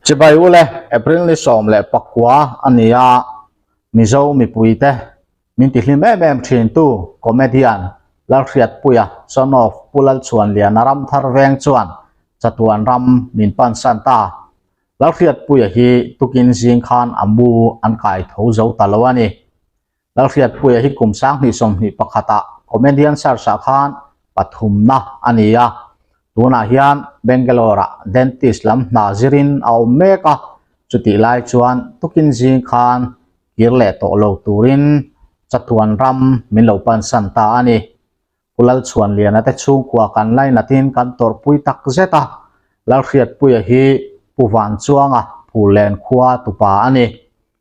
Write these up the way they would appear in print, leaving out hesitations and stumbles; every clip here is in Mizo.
Chibai ule, April ni 19 a ni a, Mizo mipuite min tihlim em em thintu comedian Lalhriatpuia, son of Pu Lalchhuanliana Ramthar Veng chuan chatuan ram min pansan ta. Lalhriatpuia hi tukin zing khan a mu an kai tho zo ta lo a ni. Lalhriatpuia hi kum 2021 ah comedian search ah khan pathumna a ni a, tunah hian Bangalore ah dentist lam hna zirin a awm mek a, chutih lai chuan tukin zing khan kir leh tawh lo turin chatuan ram min lo pansan ta a ni. Pu Lalchhuanliana te chhungkua kan lainatin kan tawrhpui tak zet a, Lalhriatpuia hi Pu Vanchuanga Phullen khua tupa a ni.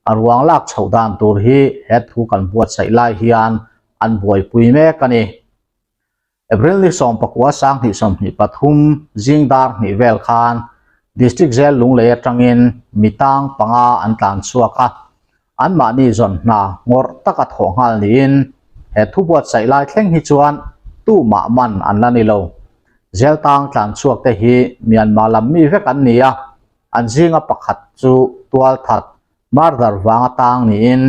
A ruang lak chhoh dan tur hi he thu kan buatsaih lai hian an buaipui mek a ni. April ni 19 2023 zing dar hnih vel khan District Jail Lunglei atangin mi tang panga an tlan chhuak a, Anmahni zawn hna ngawrh taka thawh nghal niin he thu buatsaih lai thleng hi chuan tumah man an la ni lo. Zel tang tlan chhuak te hi Myanmar lam mi vek an ni a, an zinga pakhat chu tualthat, murder, vanga tang niin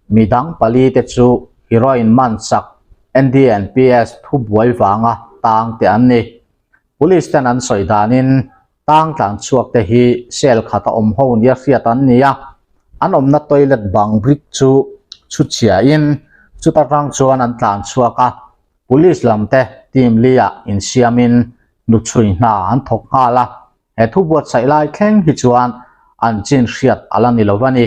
midang pali te chu heroin man chak NDNPS thu buai vanga tang te an ni. Police ten an sawi danin Tang tlan chhuak te hi cell khat a awm ho nia hriat an ni a, an awmna toilet bang brick chu chhu chhia in chuta tang chuan an tlan chhuak a, police lam te team li ah insiam in hnuchhui hna an thawk nghal a, he thu buatsaih lai thleng hi chuan an chin hriat a la ni lo a ni.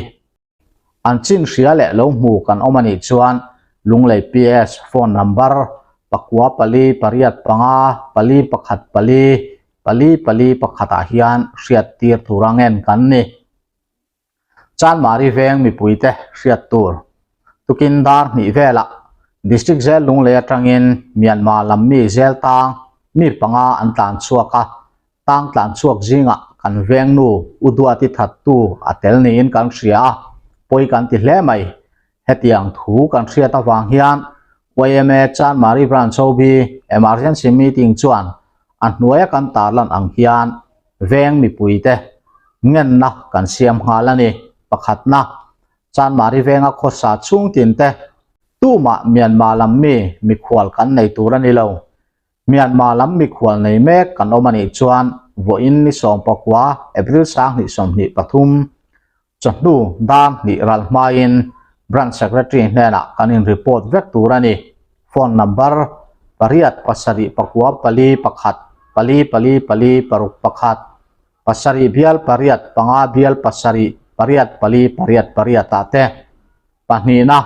An chin hria leh lo hmu kan awm a nih chuan Lunglei PS phone number pakua pali pariat panga pali pakhat pali pali pali pakhat ah hian hriat tir tur a ngen kan ni. Chanmari veng mipuite hriat tur tukin dar hnih velah District Jail Lunglei atangin Myanmar lam mi zel tang mi panga an tlan chhuak a, Tang tlan chhuak zingah kan veng nu U Duati thattu a tel niin kan hria a, pawi kan ti hle mai. Hetiang thu kan hriat avang hian yma Chanmari Branch OB Emergency Meeting chuan a hnuaia kan tarlan ang hian veng mipuite ngenna kan siam nghal a ni. Pakhatna, Chanmari venga khawsa chhungtinte tumah Myanmar lam mi mikhual kan nei tur a ni lo. Myanmar lam mikhual nei mek kan awm a nih chuan vawiin ni 19 April 2023 chawhnu dar hnih ral hmain Branch Secretary hnenah kan in report vek tur a ni. Phone number, pariat pasarih pakua pali pakhat pali pali pali paruk pakhat pasarih bial pariat panga bial pasarih pariat pali pariat pariat ah te Pahnihna,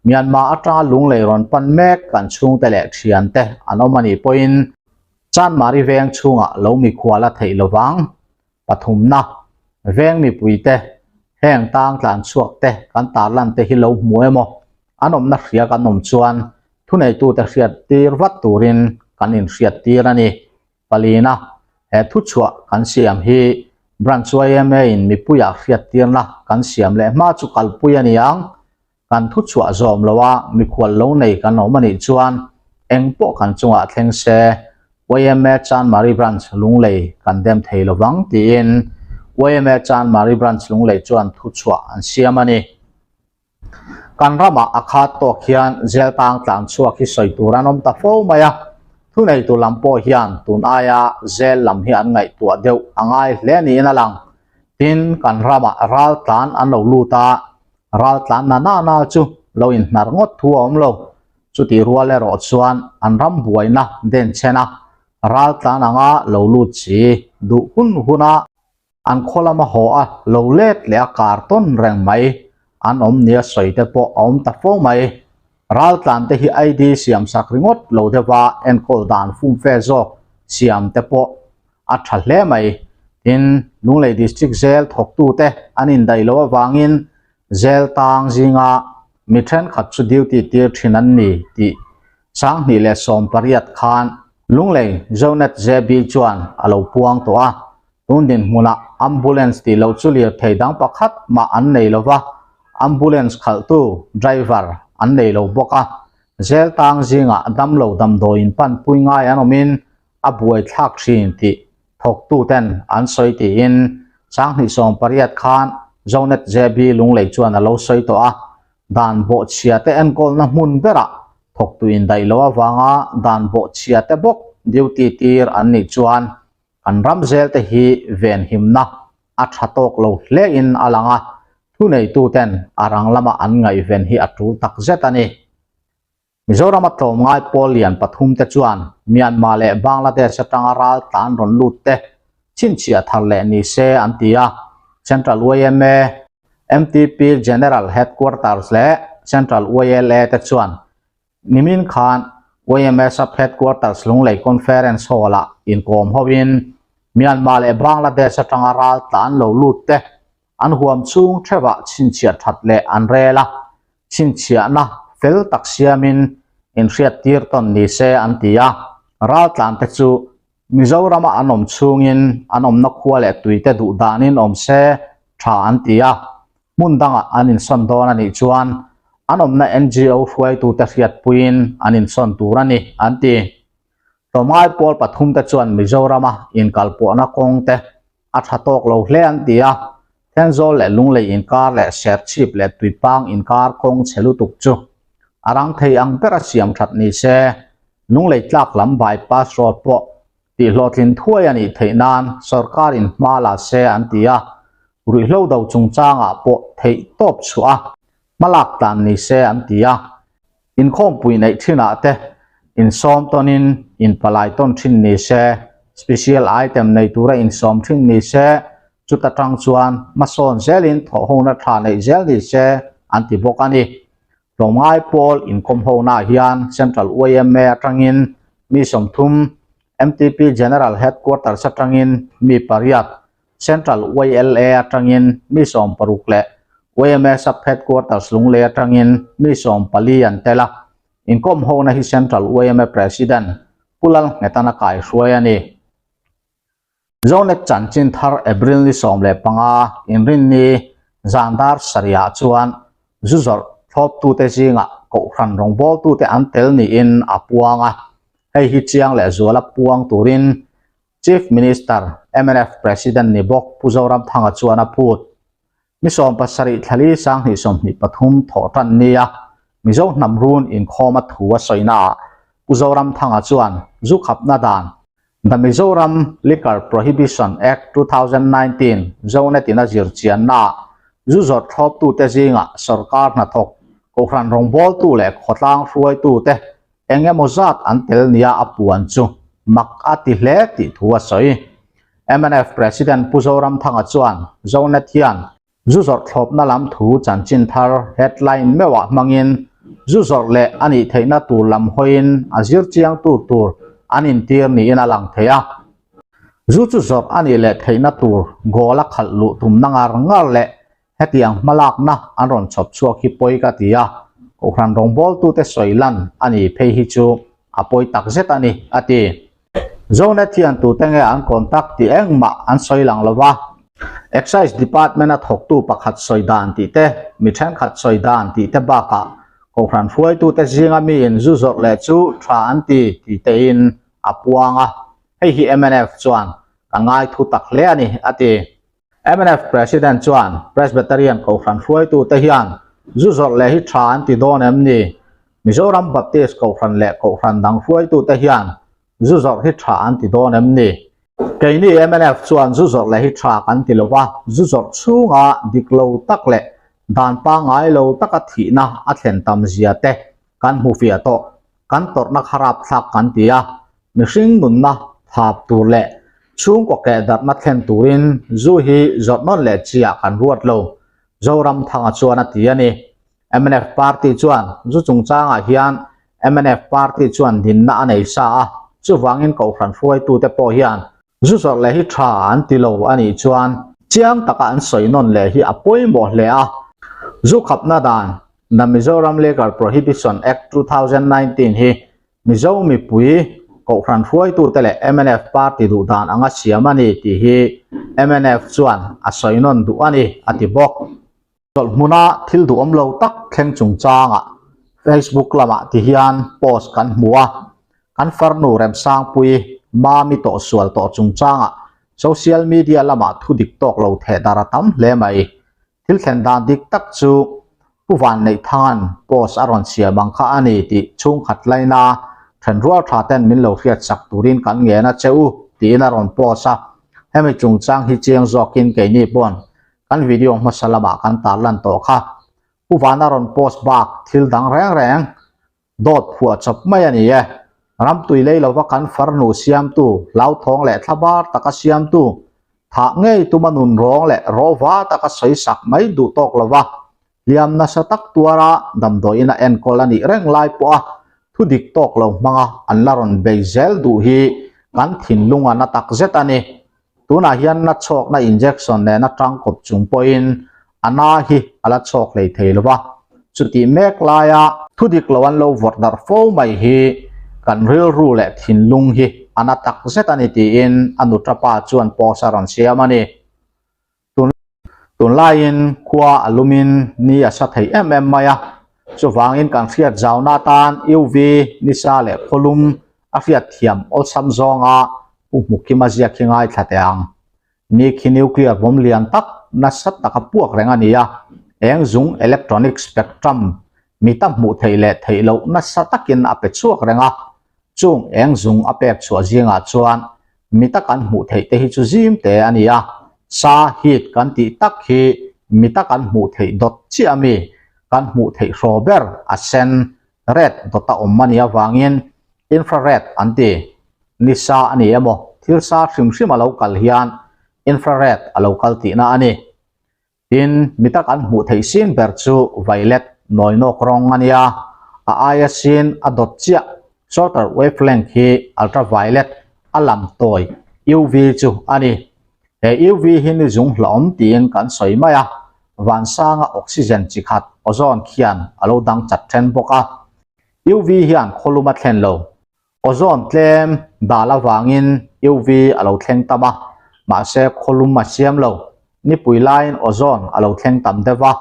Myanmar atanga lunglei rawn pan mek kan chhungte leh thiante an awm a nih pawhin Chanmari veng chhungah lo mikhual a theih lovang. Pathumna, veng mipuite heng tang tlan chhuak te kan tarlan te hi lo hmu emaw an awmna hria kan awm chuan thuneitute hriat tir vat turin kan inhriat tir a ni. Palina, he thuchhuah kan siam hi Branch yma in mipuiah hriattirna kan siam leh hma chu kalpui a ni ang. Kan thuchhuah zawm loa mikhual lo nei kan awm a nih chuan eng pawh kan chungah thleng se yma Chanmari Branch Lunglei kan dem thei lovang tiin yma Chanmari Branch Lunglei chuan thuchhuah an siam a ni. Kan ramah a khat tawk hian jail tang tlan chhuak hi sawi tur an awm ta fo mai a, thuneitu lam pawh hian tun aia jail lam hi an ngaihtuah deuh a ngai hle niin a lang. Tin, kan ramah ral tlan an lo lut a, ral tlan na na na chu lo inhnar ngawt thu a awm lo. Chutih rual erawh chuan an ram buaina denchhen a, ral tlan anga lo lut si duh hun huna An khaw lama haw a lo let leh a kar tawn reng mai. An awm nia sawi te pawh a awm ta fo mai. Raltlan te hi ID siam sak ringawt lo deuha enkawl dan fumfe zawk siam te pawh a tha hle mai. Tin, Lunglei District Jail thawktute an indaih loh avangin Jail tang zinga mi thenkhat chu duty tir thin an ni tih 2018 khan Lunglei Zonet JB chuan a lo puang tawh a. Tun dinhmunah ambulance tih loh chu lirthei dang pakhat mah an nei lo va, ambulance khalhtu, driver, an nei lo bawk a. Zel tang zingah damlo damdawiin panpui ngai an awmin a buaithlak thin tih thawktuten an sawi tiin 28 khan Zonet JB Lunglei chuan a lo sawi tawh a, dan bawhchhia te enkawlna hmun berah thawktu indaih loh avanga dan bawhchhia te bawk duty tir an nih chuan kan ram zel te hi venhimna a tha tawk lo hle in a lang a, thuneituten a rang lama an ngaihven hi a tul takzet a ni. Mizorama tlawmngai pawl lian pathumte chuan Myanmar leh Bangladesh atanga ral tlan rawn lut te chhinchhiah thar leh ni se an ti a, Central yma, MTP General Headquarters leh Central YLA te chuan nimin khan yma Sub Headquarters Lunglei Conference Hall-ah inkawm hovin Myanmar leh Bangladesh atanga ral tlan lo lut te An huam chhung theuhah chhinchhiah that leh an rel a, chhinchhiahna fel tak siamin inhriattir tawn ni se an ti a. Raltlante chu Mizorama an awm chhungin an awmna khua leh tuite duh danin awm se tha an ti a, hmun dangah an insawn dawn a nih chuan an awmna NGO hruaitute hriatpuiin an insawn tur a ni an ti. Tlawmngai pawl pathumte chuan Mizorama inkalpawhna kawngte a tha tawk lo hle an ti a, Thenzawl leh Lunglei inkar leh Serchhip leh Tuipang inkar kawng chhe lutuk chu a rang thei ang bera siam that ni se, Lunglei tlak lam bypass road pawh tihhlawhtlin thuai a nih theih nan sawrkarin hma la se an ti a, ruihhlo do chungchangah pawh theih tawp chhuah a hmalak tlan ni se an ti a. Inkhawmpui neih thinah te insawm tawnin inpalai tawn thin ni se, special item nei tura insawm thin ni se, chuta tang chuan hmasawn zelin thawhhona tha neih zel ni se an ti bawk a ni. Tlawmngai pawl inkawmhonaah hian Central yma atangin mi 30, MTP General Headquarters atangin mi pariat, Central YLA atangin mi 60 leh yma Sub Headquarters Lunglei atangin mi 14 an tel a, inkawm hona hi Central yma President Pu Lalnghetan a kaihruai a ni. Zonet chanchin thar April ni 15 Inrinni zan dar sarihah chuan zu zawrh thlawptute zingah Kohhran rawngbawltute an tel niin a puang a, hei hi chiang leh zuala puang turin Chief Minister, mnf President ni bawk Pu Zoramthanga chuan a phut. Ni 70 thlali 2023 thawh tan nia Mizo hnam run inkhawma thu a sawinaah Pu Zoramthanga chuan zu khapna dan The Mizoram Liquor Prohibition Act 2019 Zonet-in a zir chiannaah zu zawrh thlawptute zingah sorkar hnathawk, kohhran rawngbawltu leh khawtlang hruaitute Eng emaw zat an tel nia a puan chu mak a ti hle tih thu a sawi. Mnf President Pu Zoramthanga chuan Zonet hian zu zawrh thlawpna lam thu chanchin thar headline meuhah hmangin zu zawrh leh a nih theihna tur lam hawiin a zir chiangtu tur an intir niin a lang thei a. Zu chu zawrh a nih leh theihna tur goal a khalh luh tumna ngar ngar leh Hetiang hmalakna an rawn chhawp chhuak hi pawi ka ti a, Kohhran rawngbawltute sawi lan a ni phei hi chu a pawi tak zet a ni, a ti. Zonet hian tute nge an contact tih engmah an sawi lang lo va, Excise Department-a thawktu pakhat sawi dan tih te, mi thenkhat sawi dan tih te bakah Kohhran hruaitute zinga miin zu zawrh leh chu tha an ti tih tein a puang a, hei hi mnf chuan kan ngai thu tak hle a ni, a ti. Mnf President chuan Presbyterian Kohhran hruaitute hian zu zawrh leh hi tha an ti dawn em ni? Mizoram Baptist Kohhran leh Kohhran dang hruaitute hian zu zawrh hi tha an ti dawn em ni? Keini mnf chuan zu zawrh leh hi tha kan ti lo va, zu zawrh chhunga dik lo tak leh dan pangngai lo taka thihna a thlen tam zia te kan hmu fiah tawh. Kan tawrhna kha rapthlak kan ti a, mihring nunna thap tur leh chhungkaw keh darhna thlen turin zu hi zawrh nawn leh chiah kan ruat lo, Zoramthanga chuan a ti a ni. Mnf party chuan zu chungchangah hian mnf party chuan dinna a nei sa a, chuvangin kohhran hruaitute pawh hian zu zawrh leh hi tha an ti lo a nih chuan chiang taka an sawi nawn leh hi a pawimawh hle a. Zu khapna dan The Mizoram Liquor Prohibition Act 2019 hi Mizo mipui kohhran hruaitute leh mnf party duh dan anga siam a ni tih hi mnf chuan a sawi nawn duh a ni, a ti bawk. Chawlh hmuna thil duhawm lo tak thleng chungchangah Facebook lamah ti hian post kan hmu a, kan farnu Remsangpui Mami tawhsual tawh chungchangah. Social media lamah thu dik tawk lo theh dar a tam hle mai. Thil thlen dan dik tak chu Pu Vanneihthang'an post a rawn siam ang kha a ni tih chhungkhat laina thenrual tha ten min lo hriatsak turin kan ngen a che u tiin a rawn post a. Hemi chungchang hi chiang zawkin keini pawn kan video hmasa lamah kan tarlan tawh kha. Pu Vana rawn post bak thil dang reng reng Dawt phuah chawp mai a ni e. Ramtui lei lova kan farnu siamtu, hlauthawng leh thlabar taka siamtu, thah ngei tuma nun rawng leh rawva taka sawi sak mai duh tawk lova hliam nasa tak tuara damdawiin a enkawl a nih reng lai pawha thu dik tawk lo hmanga an la rawn bei zel duh hi kan thinlung a na tak zet a ni. Tunah hian na chhawkna injection nena tangkawp chung pawhin a na hi a la chhawk hlei thei lo va, chutih mek laia thu dik lo an lo vawrh darh fo mai hi kan rilru leh thinlung hi a na tak zet a ni tiin a nuṭa pa chuan post a rawn siam a ni. Tunlaiin khua a lumin ni a sa thei em em mai a, chuvangin kan hriat zauna atan UV nisa leh khawlum a hriat thiam awlsam zawnga Pu Hmukima ziak hi ngaithla teh ang. Ni khi nuclear bomb lian tak nasa taka puak reng a ni a, eng zung electronic spectrum mita hmuh theih leh theih loh nasa takin a pe chhuak reng a, chung eng zung a pek chhuah zingah chuan mita kan hmuh theih te hi chu zim te a ni a, sa heat kan tih tak hi mita kan hmuh theih dawt chiah ami kan hmuh theih hraw ber a sen, red, dawta awm a nih avangin infrared an ti. Nisa a ni emaw thil sa hrim hrim a lo kal hian infrared a lo kal tihna a ni. Tin, mi tak an hmuh theih sin ber chu violet nawinawk rawng a nia, a aia sin a dawt chiah shorter wavelength hi ultraviolet a lam tawi UV chu a ni. He UV hi ni zung hlauhawm tiin kan sawi mai a, vansanga oxygen chi khat ozone khian a lo dang chat then bawk a. UV hian khawlum a thlen lo. Ozone tlem dal avangin UV a lo thleng tam a, mahse khawlum a siam lo. Nipui laiin ozone a lo thleng tam deuh a,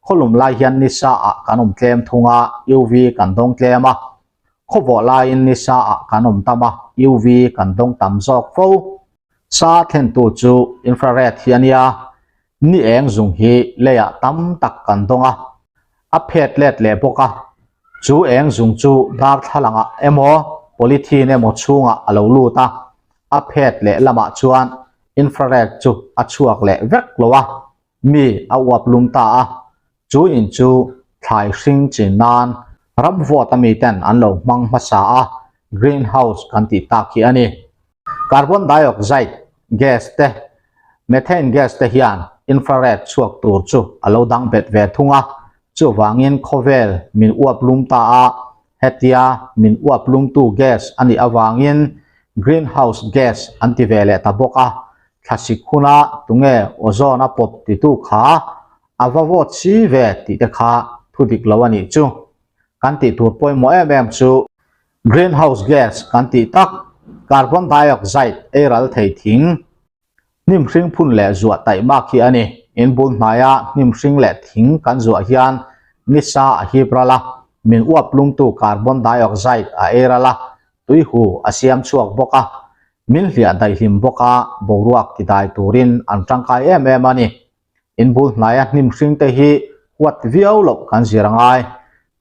khawlum lai hian nisa ah kan awm tlem thung a, UV kan dawng tlem a. Khawvawh laiin nisa ah kan awm tam a, UV kan dawng tam zawk fo. Sa thlentu chu infrared hi a nia, ni eng zung hi leiah tam tak kan dawng a, a phet let leh bawk a, chu eng zung chu darthlalangah emaw polythene emaw chhungah a lo lut a, a phet leh lamah chuan infrared chu a chhuak leh vek lo a, mi a uap lum ta a, chu in chu thlai hring chin nan ram vawt ami ten an lo hmang hmasa a, greenhouse kan tih tak hi a ni. Carbon dioxide gas te, methane gas te hian infrared chhuak tur chu a lo dang bet ve thung a, chuvangin khawvel min uap lum ta a, hetia min uap lumtu gas a nih avangin greenhouse gas an ti ve leh ta bawk a, thlasik huna tunge ozone a pawp titu kha a va vawt si ve tih te kha thu dik lo a nih chu. Kan tih tur pawimawh em em chu Greenhouse gas kan tih tak carbon dioxide ei ral thei thing, hnim hring phun leh zuah taih mak hi a ni. In bul hnaia hnim hring leh thing kan zuah hian nisa a hip ral a, min uap lungtu carbon dioxide a ei ral a, tuihu a siam chhuak bawk a, min hliah daihlim bawk a, boruak tidai turin an tangkai em em a ni. In bul hnaia hnim hring te hi huat viau loh kan zir a ngai.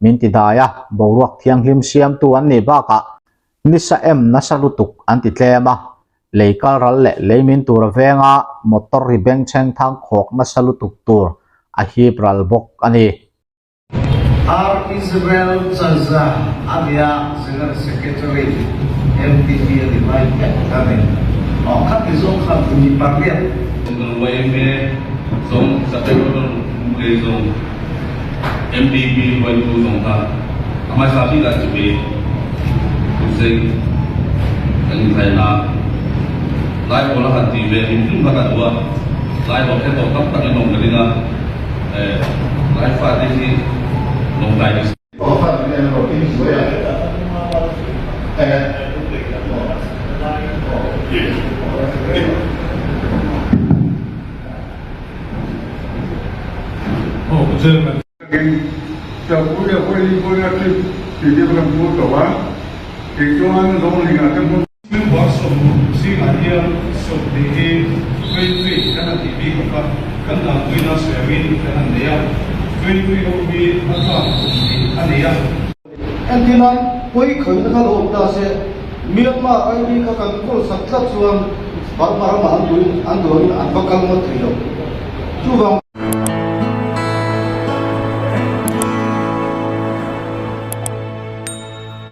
Min ti dai a, boruak thianghlim siamtu an nih bakah nisa em nasa lutuk an ti tlem a, lei kal ral leh lei min tur a venga motor ri bengchheng thang khawk nasa lutuk tur a hip ral bawk a ni. R. Israel Chaza a nia General Secretary MTP a ni lai mek a ni. Aw kha ti zawng khan mi pariat. Yma zawng Saterodan lei zawng MTP hruaitu zawng kha a hmaisa bik ah chibi Hussein kan inthlai hna. Lai pawl a han ti ve hrim hrim kha ka duh a, lai pawl hre tawh tam tak in awm ka ring a. Lai fate hi lawngtlai ni. 20 hi 23 kan han tih bik bawk a, kan dan tuina sawi angin kan han nei a, 23 ho hi a tlak kum hnih a nei a. Entirnan, pawi khawihna kha lo awm ta se, Myanmar ID kha kan kawl sak tlat chuan Burma ramah an duhin an duangin an va kal ngawt thei lo. Chuvang.